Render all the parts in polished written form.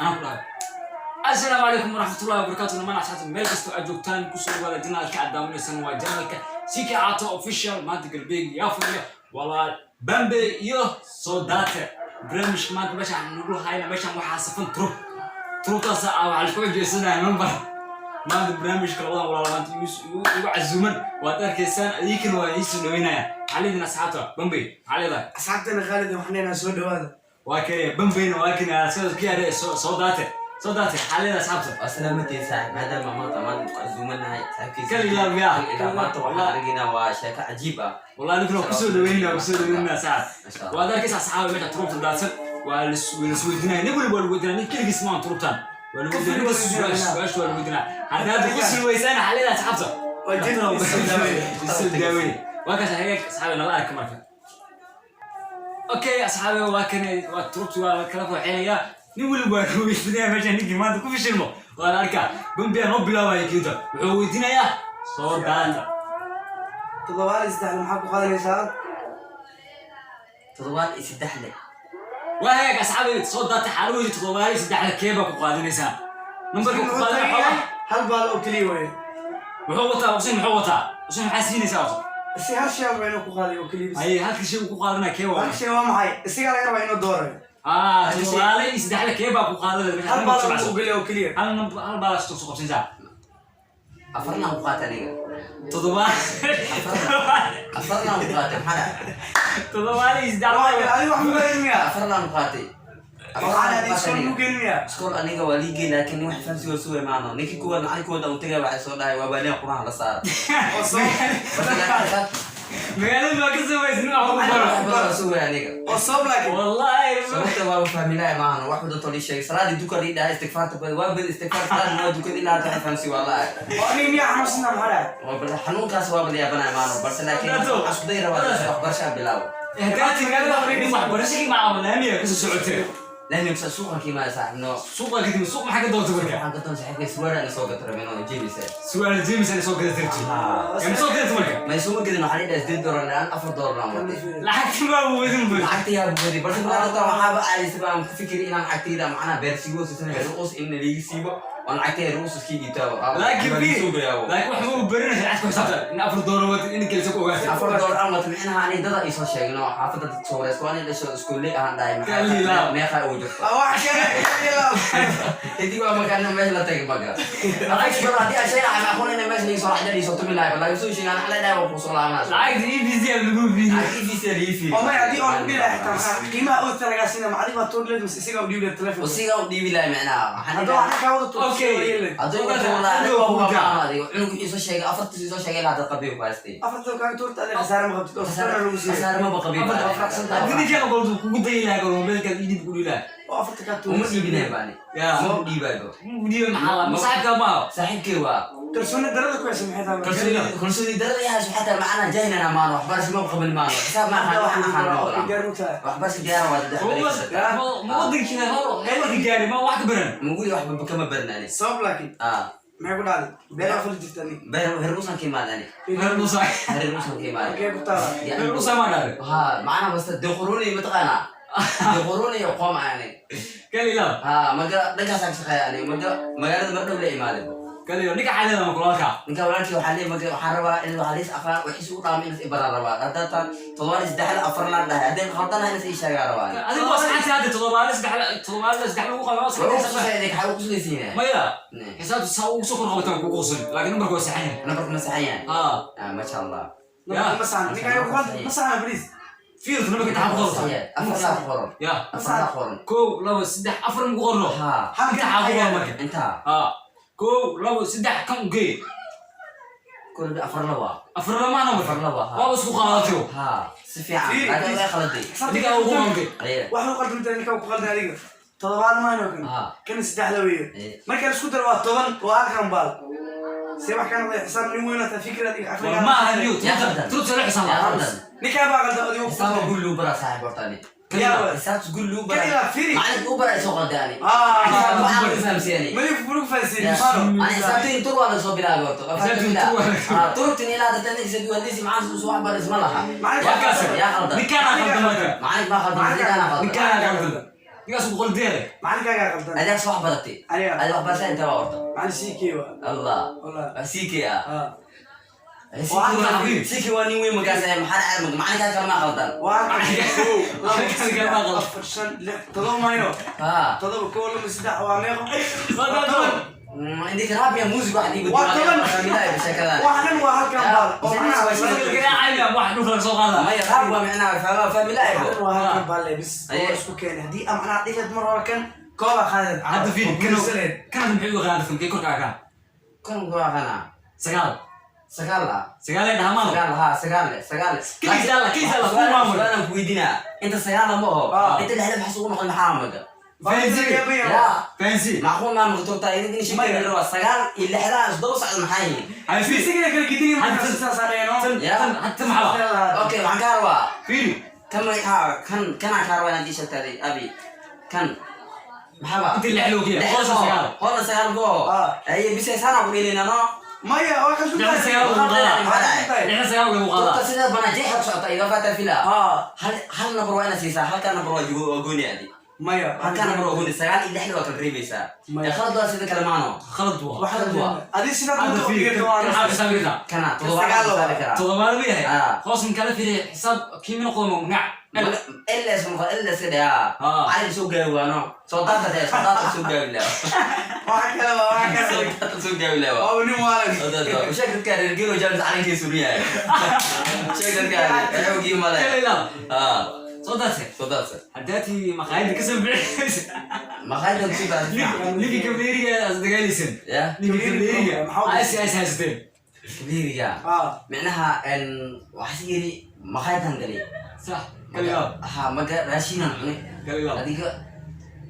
Anaa ku dhahay, assalaamu calaykum waraxmatullahi wabarakaatu. Dhamaan asxaabta meel kastoo aad joogtaan, kusoo dhawaada channelka aad daawanaysan, waa channelka CK Caato Official. Maanta galbeeg yaa fadhiya walaal Bambe iyo Soodate. Barnaamijka maanta meeshaan nagu hayna, meeshaan waxaa safan turub. Turubtaas ah waxaa laisku xujeysanaya number. Maanta barnaamijka labadan walaal maanta igu casuuman waad arkaysaan, idinkana waa iisoo dhaweynaya. Maxaa leediin asxaabta? Bambe, maxaa leedahay? Asxaabtana Khaalid, waxaan leenahay soo dhawaada. Waa kane Bambeyna, waa kane sidaas ku yaadhe. Soo daate, soo daate, maxaa leedahay asxaabta? Waa salaamantiin saaxiib, maadaama maanta isku casuumanahay saaxiibkiisa. Kal ilaab yaa. Kal ilaab. Maanta waxaan aragnaa waa sheeko cajiib ah. Wallahi ninkuna waa kusoo dhaweynaya, kusoo dhaweynaya saacad. Masha Allah. Waad arkaysa asxaaba, meesha turubta daadsan waa lasweydiinaya. Nin waliba waa lagu weydiinaya, nin keligiis maan turubtaan waa lagu weydiinaya. Ninka su-aasha waa lagu weydiinaya. Haddaad qusli weysaan, maxaa leedahay asxaabta? Waa jidka isoo daaweeye. Isoo daaweeye. Waa kaas hagaag asxaabe, nala arka marka. Okay asxaabe, waa kan, waa turubti, waa la kala fooxinaya. Nin waliba waa lagu weydiinaya meesha. Ninkii maanta ku fishilmo waa la arkaa. Bambiya noo bilaabaya kiinta, wuxuu weydiinayaa soo daata. 73 maxaa ku qaadanaysaa? 73 le. Waa hagaag asxaabe, soo daata xaalo weydi, 73 kee baa ku qaadanaysaa nambarka ku qaadanaya xoolaha? Hal baal oo keliya waaye. Muxuu wataa Usin? Muxuu wataa Usin? Maxaa siinaysaa wato? Si hal shay waa inuu ku qaaday oo keliya bas. Haye, halka shay uu ku qaadanaya kee waa? Hal shay waa maxay? Isigaa laga rabaa inuu doorayo. Ah, 73 kee baa ku qaadanaya? Hal baal oo u geliya oo keliya. Hal number, hal baal soo qabsanaysaa. Afarnaan ku qaatay aniga. Toddoba. Afarnaan ku qaatay, maxaa dhacay? 73. Adiga wax ma gelin miya? Afarnaan ku qaatay. Waxaan adiga iskool mu gelin miya? Iskool aniga waa liigey, laakiin wax fahamsiga sugay maano. Ninkii kuwaad macalin kuwaad aan tagay waxay soo dhahay waa baaliyan quraha la saara. Oo soo Magaalada baa ka samaysan wax ku baro. Wax badan waa sugay aniga. Oo soob laakiin. Wallahi. Sababta waa fahmilahay maahan, wax wada tolii sheegay, salaadii dukan ii dhahay, istigfaarta badi waa badi, istigfaar salaadii waa dukan ilaa hadda wax fahamsi waa la'ahay. Oo aniga miyaa xanuunsanaa? Maxaa dhacay? Waa bal xanuunkaas waa bal yaabanaya maano, balse laakiin Dato. waxaan isku day rabaa waxbarashaa bilaabo. Hadaati magaalada waxbarasho kii macaa laamiga kasoo socotee. Laamiga suuqa ka imaada saaxiibno. Suuqa kadib suuq maxaa ka doonta marka? Waxaan ka doon saaxiibkay surwaal aan soo gato rabin oo jeebisa. Su'aal James aan soo gada tirti ma soo gadata marka? Ma isuma gedin, waxaa la dhahay $8 aan $4 aan watay. Lacagti baa wadin bu. Lacagta yaa wadi, balse markaa dadka waxaaba caadaysa baan ku fikiri inaan lacagtayda macnaha beersigo sisan ruqus in liiga siibo oon lacagtayda ruqus iska dhiibtaaba. Laakiin fi laakiin wax ma barinaysa lacag ku xisaabtan in $4 wad in kelisa ku ogaatay. $4 aan wata micnaha ani dada isoo sheegno xaafadda dadka soo wareysto ani dhasho iskuulle ahaan dhahay. Kalila. Maxaa meeqa ugu jirto? Wax kale. Kadib waa markaan meesha la tagay marka lacag haddii aan shay aan aqoon inay meesha liisoo raacda liisoo tumi lahay, laakiin soo sheegaan xalay dhahay waa kusoo laabanaa. Lacagta EVC lagu fiiriyo. Lacag EVC lii fiiriyo. Oo may haddii oon dhihi lahaa xitaa maxaa qiimaha oodta lagaa siina? Ma adiga baa tuur leed mise isigaa u dhiibi lahayd telefoon? Usiga u dhiibi lahay micnaha waxaan Hadduu dhihi waxna kaa wada tuur. Okay. hadduu iga tuur lahaa aniga waa hugaa adiga cunug wixii soo sheegay afartii soo sheegay ilaa dad qabiil ku haystay. Afarta kaaga tuurta, adiga khasaare ma qabtid oo khasaare lagu siiyay. Khasaare maba qabiil. Haddii ninkaan ogolto kugu dayi lahaa gol mobilkaad idib ku dhihi lahaa. Oo afarta kaa tuur. Uma dhiibinay baani. Yaa. Uma dhiibayo. Dhiiba maxaa la masaaxibka maaha. Saaxiibkay waa. Kalsooni darada ku haysa maxay tahay? Kalsooni darada yahay xataa macnaha jahilana maano, waxbarasho ma qaban maano, xisaab ma aqaan, wax aqaan ma Okay, ogolaan. gaar mugtahay. Waxbarasho diyaara waa saddex beri ka saddex. Ma wadankiina heerka gaari ma wax ka baran? Ma weli waxba kama baran ani. Sabab laakiin ah maxay ku dhacday? Beeraa fali jirta ani? Beer heer usan ka imaad ani. Heer Dhuusa. Heer usan ka imaad. Halkee ku taala? Heer Dhuusa ma dhahday? Ha, macnaha basta dequruni mataqaanaa, dequruni qoom ani. Kalila. Ha, maga dhankaasaan ka shaqeeya ani, maga magaalada mar dhow la imaaday. Kalila, ninka xaleeda ma kulaalka? Ninka walaalkii waxaa leeyahay maga waxaan rabaa in waxaa liis aqaan wixiis ugu dhaama inas ibaraan rabaa. Haddaa taan 73 afarnaan dhahay, haddii khaldanaha inas ii sheegaa rabaa ani. Adigu waa saxantii hadda 73 73 lagu qabo waa Waa u saxantii. qoslaysa idinka, waxaa u qoslaysiin. Maya, xisaabtu saa ugu soo kor qabataan kugu qosan, laakiin nambarka waa saxan yahay. Nambarka ma saxan yahay? Ha. Ah, masha Allah. Ya. Ma saxna ninka ayagu qaldan, ma saxna please. Fiirta nambarka inta ku Saxan qorto. yahay, afarnaa ku qoran. Ya. Afarnaa qoran. Kow, labo, saddex, afar ma ku qorno? Ha. Inta xaa ku qoran marka? Intaa. Ha, kow, labo, saddex, kan ugee. Kulbi afar laba. Afar lama nambar. Afar laba, ha. Waaba isku qaadatayo. Ha, si fiican. Fiiri, laakiin please. way khaladay. Ninka ugu qalday. Aye. Wax u qaldan ninka ku qaldan adiga toddobaad maano kan. Kan saddexda weeye. Marka la isku daro waa 10, waa halkan baal see wax ka noqday xisaab nin weyn taa fikrad adiga War caqliga. ma aha niyo. Yaa qaldan. Turubta la xisaab. Yaa qaldan. Ninkaa baa qaldan adiga ku xisaaba qaldan. guri lagu baraa saaxiib horta ani. Yaa. Xisaabta guri lagu baraa. Kan ilaa fiiri. Macalinka u baraa isoo qalday ani. Ah. Xisaab waxaan ku fahamsiiyani. Mali furu fahansiin maano. Ani xisaabtiin tur waa la soo bilaabay horta. Waa Xisaabtiin fahamsan tur waa la- Ah, turubtin ilaa hadda tan isagu hadisi macaan soo wax bar isma laha. Macalinka- Waa kaas. Yaa qaldan. Ninkaana qaldan marka. Macalinka baa qaldan, ninkaana qaldan. Ninkaana qaldan. Ninkaas uu qaldeeray. Macalinkaagaa qaldan. Adiga wax baratay. Aniga. Adiga wax barashay inta waa horta. Macalin siikey waa. Allah. Wallah. CK ah. Ah. CK waa nin weyn markaas, maxaa dhacay? Macalinkaa kale maa qaldan. Waa halkan. Kow, labo, Macalinkaa kale maa qaldan. saddex, afar, shan, lix, todoba maayo. Ha. Todoba, kow, laba, saddex, waa meeqo? Waa toban. Indika rap ya music wax dhiibo. Waa 10. Sheekadan. Wax dhan waa halkan baal oo macnaha waa isla- Garaacaya wax dhulka laga soo qaadaa. Maya, rap waa micnaha fahma fahmilaay wax dhan waa halkan baal le bis oo isku keenay. Haddii aan macnaha dhigad mar hore kan kooba qaadad Hadda fiiri, oo guursanayd. Kan hadda muxuu u yaqaanaa dadkan? Kee korka kaa? Kan waa kana. Sagaal. Sagaal ah. Sagaal ay dhahaa maamo. Sagaal, ha, sagaal sagaal. Kiis alla, kiis alla, ku maamul. Su'aalan ku weydiinaa. Inta sagaal ma oho. Ah. Inta lixda maxaa ugu noqon, maxaa maga? Fancy. Ya. Fancy. Macquul maa maqtoobtaa idin in Maya. shaki waa sagaal iyo lixda isdaba socda, maxaa yihiin? Hay fiiri. Isigana kala gidini markaa Hadda- sidaas aan Tan Ya. tan hadda maxaa? Okay, waxaan kaa rabaa. Fiiri. Kan magaca kan kanaan kaa rabaa inaad ii sheegtaaday abi. Kan maxaa ba? Inta lix loo geeya. Lixda Hoosa ma oho. sagaal. Hoosa sagaal go. Ah. Aye, bisay saanaa ku dheelaynaa no. Maya, waa ka Lixda sagaal lagu qaadaa. Maxaa dhacay? Lixda sagaal lagu Toobta qaadaa. sideed banaa jeexa ku socota idoo fata fila. Ah. Hal number waa inaad siisaa, halkaa number waa waa gooni adi. Maya. Halkaa number waa gooni, sagaal iyo lixda waa kala reebaysaa. Maya. Ee, khalad waa sida kale maano. Khalad waa. Waxaad Khalad waa. adii sidaad Hadda muddo fiiri. ugeedo Kan waan maxaa xisaabi kartaa? Kana toddobaad Sagaal waa waa. xisaabi karaa. Toddobaad ma yahay? Ah. Hoos min kala fiiri xisaab kii min qodomo ngac. LS ma LS ka dhayaa. Ah. Cali soo gaabi waano. Soo daata dee, soo daata soo gaabi laa. Waxa kale waa waxa Soo kale. daata soo gaabi laa. Waa nin waalan. Soo daata. Sheeg dadka reer Gelo James calankiisu riyaay. Sheeg dadka xoogii male. Kala ilaal. Ah, Soo daatay. soo daata. Haddaati maqaayadda ka soo bixinaysa. Maqaayadda ku soo daata. Ninka kabeeriga as dagaalaysan. Ya. Ninka kabeeriga. Maxaa u- Ay haysteen. Kabeeriga. Ah. Micnaha waxaa si yiri maqaayadan galay. Sax. Kala ilaal. Ha, maga raashinan cunay. Kala ilaal. Adiga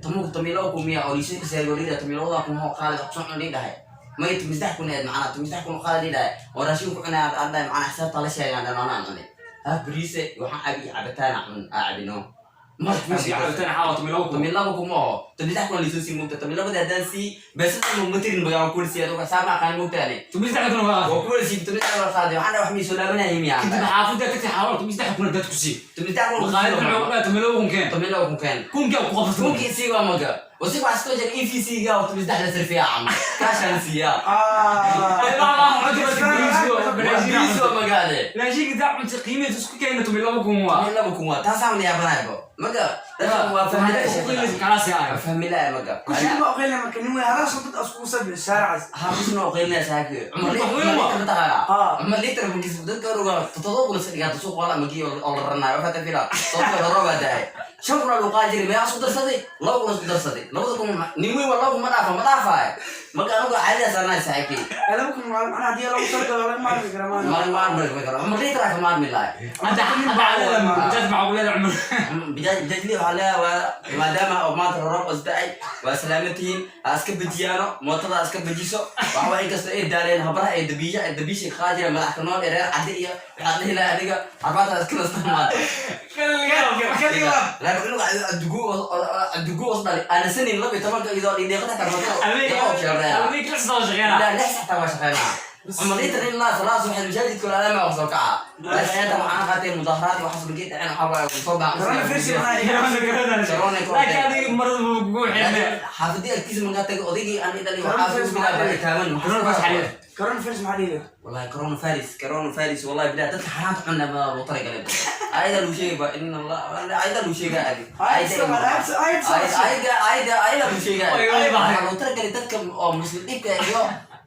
tobanku tomiilo kumiya oo liisoo kasaargoolida tomiilada kun oo qaalid wax soo cunay dhahay, may 13,000 eed, macnaa 13,000 oo qaalid dhahay oo raashin ku cunay aan dhahay, macnaa xisaabta la sheegaan dhan anaa cunay ha bariise, waxaan cabi cabitaan cun aa cabino. Miski cabitaan xaawa tomiilaba kun. Tomiilaba kuma oo 13,000 liisoo sii mugta tomiilabada haddaan sii beesada matirin bagaan kulsi aduga xisaab ma aqaan mugtaane. 13,000 waa waa qaaday. kuwala sii 13,000 qaaday, waxaan dhahay wax mii soo laabanaya miyaa. Kadib xaafadda tagtay xaawa 13,000 dad ku sii. 13,000. Maqaayadda wuxuu ku dhahay 12,000 keen. 12,000 keen. Kunkaa ku qabsatay. Kunkii sii waa maga wasi waxaa soo jeeda EVC ga oo 13 la sarfiya cama kaashaan siiyaa. Ah. Ay, ma, cunto bas bariis oo- Bariis waa magaale. Raashinka daa cunta qiimaheedu isku keena 12,000 waa. 12,000 waa taasaan la yaabanaybo maga, dadka waa fahmi Ku qiimaysa kalaasi ah. waa fahmi laaya maga. Kushin ma oqeyn marka nin way halaas dad askugu sabir shaaracaas. Ha kusna oo qiilinaya saaki Cumar. Wax weyn waa. Litir mataqaana? Ah. Cumar litir magiis dadka oruga 7,000 iska dhigaata suuq wala magi oo la ranayo fata fila sababtoo la roobaa dahay 5,000 aa lagu qaadi jiray, meeqa isku darsaday? 2,000 isku darsaday 2,000. Nin weyn waa 2,000 ma dhaafa, ma dhaafaayo marka anugu caadidaas anaa saaki. 2,000 macnaha haddii lagu talagalo laga maarmi karaa maana. Maarmi karo, Cumar litir aa ka maarmi lahay. Hadda cadadan jaad maxaa ku leedahay Cumar? Bijajli waxaa leeyahay waa maadaama oo maanta roob isda'ay, waa salaamantihiin, ha iska bejiyaano mootada, ha iska bejiso. Waxa waa inkastoo ay daaleen habraha ay dabiisha ay dabiisha qaadi jireen madax ka nool ee reer cadde iyo waxaa dhihi lahaa adiga arbaata iska nastaan maanta. Laakiin cunuga adugu os dhali aanasanin 12-ka iyadoo dhigdhiiqada karmato sheereya. Habeenkii lix saac shaqeynaa. Ilaa 6 xataa waa shaqeynaa. Cumar litir in laa salaas waxay masaajidka walaalaha ma soo kaca. Laakiin inta waxaan qaatay mudaharaad waxaas markii dhaceen waxaa waaye soo Corona virus maxaa Laakiin adiga marada buu kugu xirnay. Xaafadii agtiisa markaa tagay odaygii aan idhalay waxaa soo bilaabay taaban. Corona virus xariir. Corona virus maxaa dhihi? Wallahi corona virus, corona virus, wallahi bilaa dadka xaraanta cunna ma loo talagalay. Ayada lagu sheegay ba in Allah ayada lagu sheegay adi. Ayada ayada ayada lagu sheegay. Waxaa loo talagalay dadka oo muslim dhibka iyo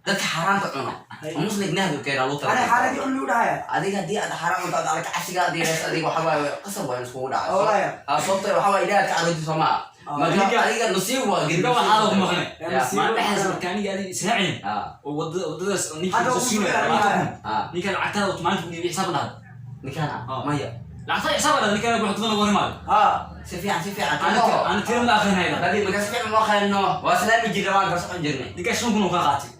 dadka xaraanta cuno. Oo muslim nahdu keena loo Ana talagalay. xaaladii un lagu dhahaya. Adiga haddii aad xaraam cunto aad alka cashiga aad yeelayso adiga waxa waaye qasab waa in iskugu dhaca. Wallahi. Ha, sababtoo waxa waaye ilaahay ka carooti soo maa. Marka adiga nasiib waa Ninka waxaa lagu maqnay. Ya. Maalin dhexdaas marka aniga adiga israacin. Oo wadadaas ninkii Hadda soo ugu siinaya fiican 20,000. Ah. Ninka lacagtaada automatic ku dhiibay xisaab dhahad. Ninkana Ah. maya. Lacagtaada xisaab dhahad ninka wax wadada lagu horimaado. Ah. Si fiican, si fiican. Ana tira ma akhrinayna. Laakiin marka si fiican ma aqaano. Waa salaami jirnay, waan kala socon jirnay. Ninka 5,000 oo ka qaatay.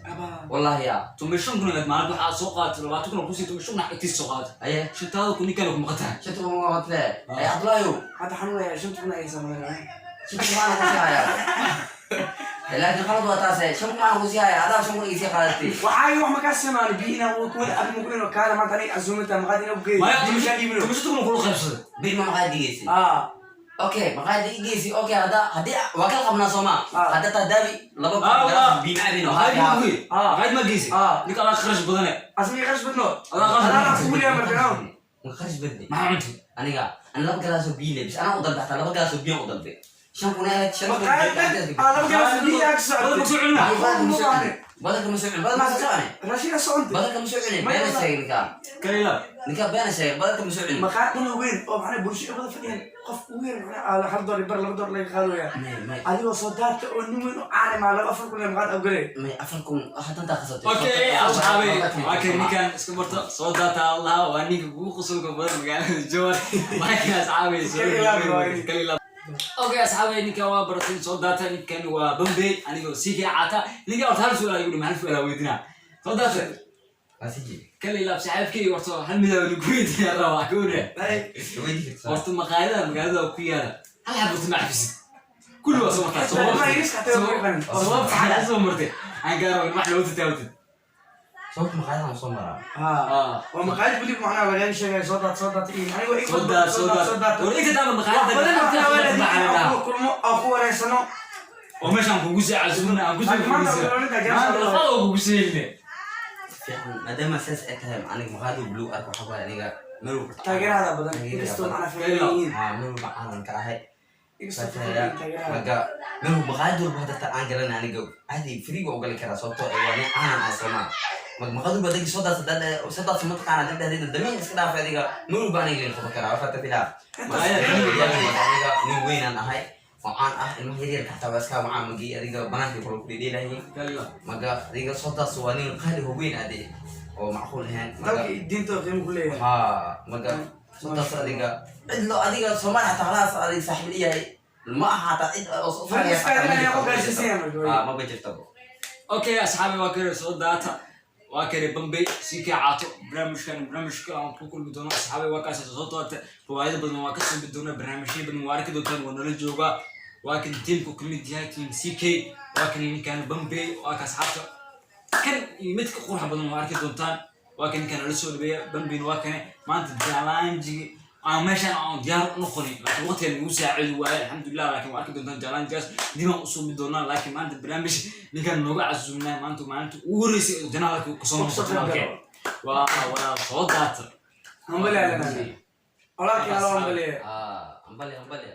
Wallahi ya. 15,000 inaad maalin waxaa soo qaadatay 20,000 oo kusii 15,000 agtiisa soo qaadatay. Aye. Shantaada kun ninkan ku maqan tahay. Shanta kun waa qatlee. Ay Cabdullaahi. Hadda xanuunaya 5,000 ay sameeyaan. 5,000 baan ku sii hayaa. Laakiin qalad waa taase. 5,000 baan ku sii hayaa. Adaa 5,000 iga sii qaadatay. Waxaa wax ma ka simaan biina uu ku wada abmu ku inuu kaala maanta aniga azuumata maqaad inuu geeyo. Maya Biyo kaa dhiibino. 15,000 kula qaybsaday. Bil ma maqaad dhigaysay. Ah. Okay, maqaayada ii geysi. Okay, hadda haddii waa kala qabnaa soomaa. Ah. Hadda taa daabi 2,000 Ah, galaas waa. biyo macabino. Maqaayad ma Half. geey. Ah. Maqaayad ma geysi. Ah. Ninka adaa kharash badane. Asmi qarash badno. Adaa qarash Adaa badno. kugu leeyahay marka, no? Ma kharash badni. Maxaa cuntay? Aniga ana 2 galaas oo biyo lebis anaa u dalbay, xataa 2 galaas oo biyo u dalbay, 5,000 ahayd, 5,000. Maqaayad dhan, 2 galaas biyo ag socotay. Badan ma soo cunina. Badarka ma soo cunin, badar ma soo cunay. Raashinka socontay. Badarka ma soo cunin, beena sheegay ninkaa. Kaliya. Ninkaa beena sheegay, badarka ma soo cunin. Maqaayad dhan oo weyn oo macnaha bulshada wada fadhiyaan, qof ugu yar macnaha $1 bar, $2 laga qaadaya. May, may. Adigoo soo daarta oo nin weyn oo caana maa laba 4,000 ee maqaayad awgalay. May, 4,000 hadantaa khasabtay. Okay, asxaabi, waa kan ninkan iska barta soo daata Allah, waa ninka ugu qusulka badan magaalada Jowhar. Waa kan, asxaabi, soo Kaliya laab. Kaliya laab. Okay, asxaabi, ninkan waa baratay soo daata, ninkan waa Bombay, anigoo sii kii caata. Ninkan horta hal su'aal igu dhimay, hal su'aal aan weydiinaa. Soo daata. Kaliya laab saaxiibkay, horta hal midaa lagu weydiinaa rabaa gowra. Ay, Horta maqaayadaha magaalada ku yaala hal xabad ma xafisid. Kulli waa soo martaa. Ma iris xataa waa yaqaanin. Sababta xagaa soo martay aan gaaro in wax loogu tataawtid. Sababta maqaayadahan soo maraa. Ah. Waa maqaayad weliba macnaha lagaga sheegayo soo daat, soo daat iyo aniga Soo daat, soo daat. soo daat. War inta taaba Wax maqaayada badan macnaha waa la diiday aan ku kulmo aan ku wareysano. Oo meeshaan kugu sii casuumna aan ku sii Laakiin maanta waa la ninka maanta jaas. lafada kugu sii heline. Fiican, maadaama saas ay tahay, aniga maqaayadu blue ark waxa waaye aniga meel walba Taageerada badan inkastoo macnaha faa'iido yihiin. Haa, meel walba caalan ka ahay. Inkastoo faa'iido taageerada. Marka meel maqaayad walba hadda aan galanay, aniga caadi free waa u gali karaa, sababtoo ah waa nin caanan ah soomaa. Marka maqaayad walba adagi soo daasa dad soo daasa mataqaana dad dad damiin iska dhaaf, adiga meel walba aniga lin qaban karaa waxa filaa. Aniga nin weynaan ahay oo caan ah, ilmaha yaryarka xataa waa iska wacaan magi adiga banaanka kula ku dhedheelayiin. Kaliya. Marka adiga soo daas waa nin qaali oo weyn ade oo macquul ahayn. Marka Dalka iyo diinta oo qiimo ku leeyahay. Haa, marka soo daas adiga cid loo adiga Soomaali xataa khalaas adiga saaxiib leeyahay ma aha xataa cid oo soo Fariis faa'iido ayaa ku gaarsiisan yahay marka. Haa, ma jirtaba. Okay, asxaabi, waa kare soo daata, waa kare Bombay sii kii caato. Barnaamijkan barnaamijka aan ku kulmi doono, asxaabi, waa kaas soo daata. Riwaayado badan waa ka soo doona, barnaamijyo badan waa arki doontaan, waa nala joogaa. Waa kan teamku ka mid yahay team CK, waa kan ninkan Bombay, waa ka asxaabta kan iyo mid ka qurux badan waa arki doontaan. Waa kan ninkan nala soo dhaweeya Bambayna, waa kane maanta challenge aan meeshaan aan diyaar u noqonin, laakiin waqtigan igu saacidi waaye, alxamdulilah. Laakiin waa arki doontaan challengegaas, dib aan usoo mid doonaa. Laakiin maanta barnaamij ninkan nooga casuumnaa, maanta maalinta ugu horreysay oo channelka kasoo noqo channelkeen waa soo daata. Hambali alana. Walaalkii, haloo hambaliya. Ah, hambali, hambali.